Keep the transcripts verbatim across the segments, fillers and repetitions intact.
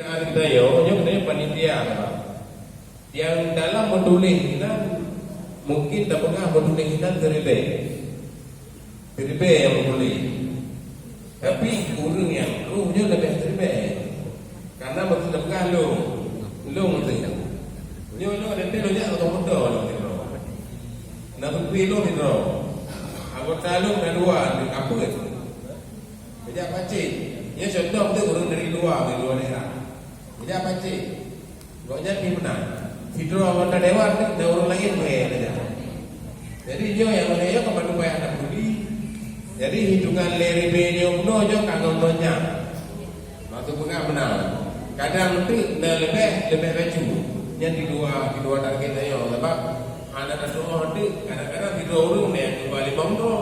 Geutanyoe, nyoe geutanyoe panitia, Pak. Nyang dalam meutuléh inan, mungkin tapeugah meutuléh inan siribèe. Siribèe nyang meutuléh. Tapi ureueng nyang troh nyoe leubeh siribèe. Karena meutuléh tapeugah lôn. Lôn meutuléh. Nyoe, nyoe, nanti lôn jak atau moto lôn sidroe. Na putri lôn sidroe. Anggota lôn na dua, di kampus. Geujak pacé. Nyoe contoh tu ureueng dari luwa, dari luwa daerah. Geujak pacé. Gobnyan pih meunan. Sidroe anggota dewan tu, dan ureueng laén meu'en saja. Jadi, nyoe nyang meu'en nyoe ka mandum payah tapuli. Jadi, hitungan lhèe ribèe nyoe bunoe nyoe ka ngon nyan. Maksud peugah meunan. Kadang tu na leubeh, leubeh laju. Nyan di luwa, di luwa target nyoe. Sebab hana tatu'oh tu, kadang-kadang sidroe ureueng na nyang cuba limong droe.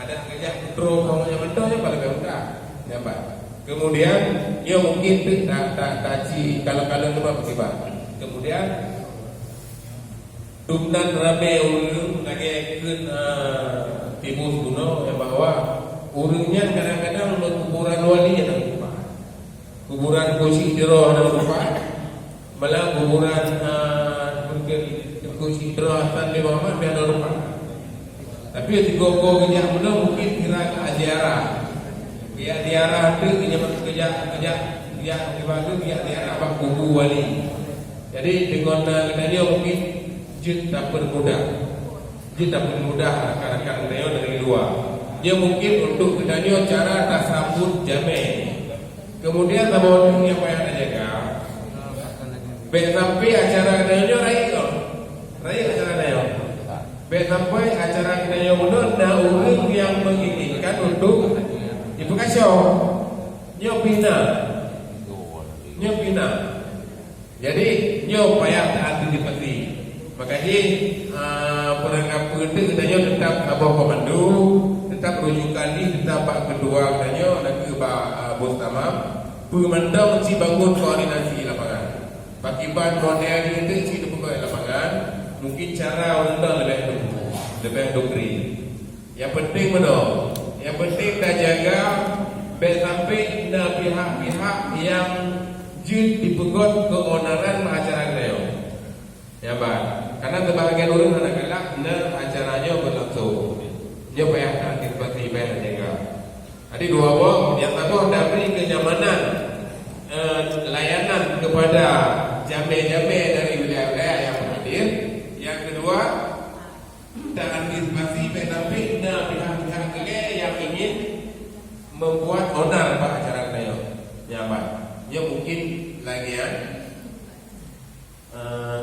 Adak geujak keu droe kawak nyang mantong nyan paléng mudah. Nyan bah. Kemudian, nyoe mungkin pih ta, ta, ta ci kalon-kalon teuma meukiban. Kemudian, dumnan ramé ureueng lagèe kheun, ah, timbul bunoe nyang bahwa ureueng nyan kadang-kadang lôn kuburan wali nyang na meukiban. Kuburan Teungku Chik Tiro na meurupa, malah kuburan, ah, Teungku Chik Tiro Hasan bin Muhammad pih na meurupa. Tapi sigoe-goe geujak meunoe mungkin kira ka ziarah. Geujak ziarah tu geujak, geujak, geujak, geujak, geujak ziarah bak kubu wali. Jadi, deungon na geutanyoe mungkin jeuet tapeumudah. Jeuet tapeumudah rakan-rakan geutanyoe dari luwa. Nyoe mungkin untuk geutanyoe cara tasambot jamèe. Kemudian, saboh nyang payah tajaga, bèk sampai acara geutanyoe rayeuk lom. Rayeuk acara geutanyoe. Bèk sampai acara geutanyoe bunoe na ureueng nyang menginginkan untuk jipeukaco. Nyoe pih na. Nyoe pih na. Jadi, nyoe payah taantisipasi. Maka jih, ah, peurangkap peureuteuek geutanyoe teutap saboh komando, teutap rujukan jih teutap bak ketua geutanyoe, nakeuh bak, ah, Bos Tamam. Peue mantong ci bangon koordinasi lapangan. Pakiban model jih teuk ci teupeugah lapangan, mungkin cara ureueng leubeh, leubeh dukri. Nyang penting meunoe, nyang penting tajaga bèk sampai na pihak-pihak nyang jeuet jipeugot keuonaran bak acara geutanyoe. Nyan bah, karena sebahagian ureueng hana galak na acara nyoe beulangsong. Nyoe payah taantisipasi, payah tajaga. Jadi dua boh, nyang saboh tabri kenyamanan, eh, layanan kepada jamèe-jamèe dari wilayah-wilayah nyang hadir. Nyang keudua, taantisipasi bèk sampai na pihak-pihak keulai nyang ingin membuat onar bak acara geutanyoe. Nyan bah. Nyoe mungkin lagèe nyan. Eh,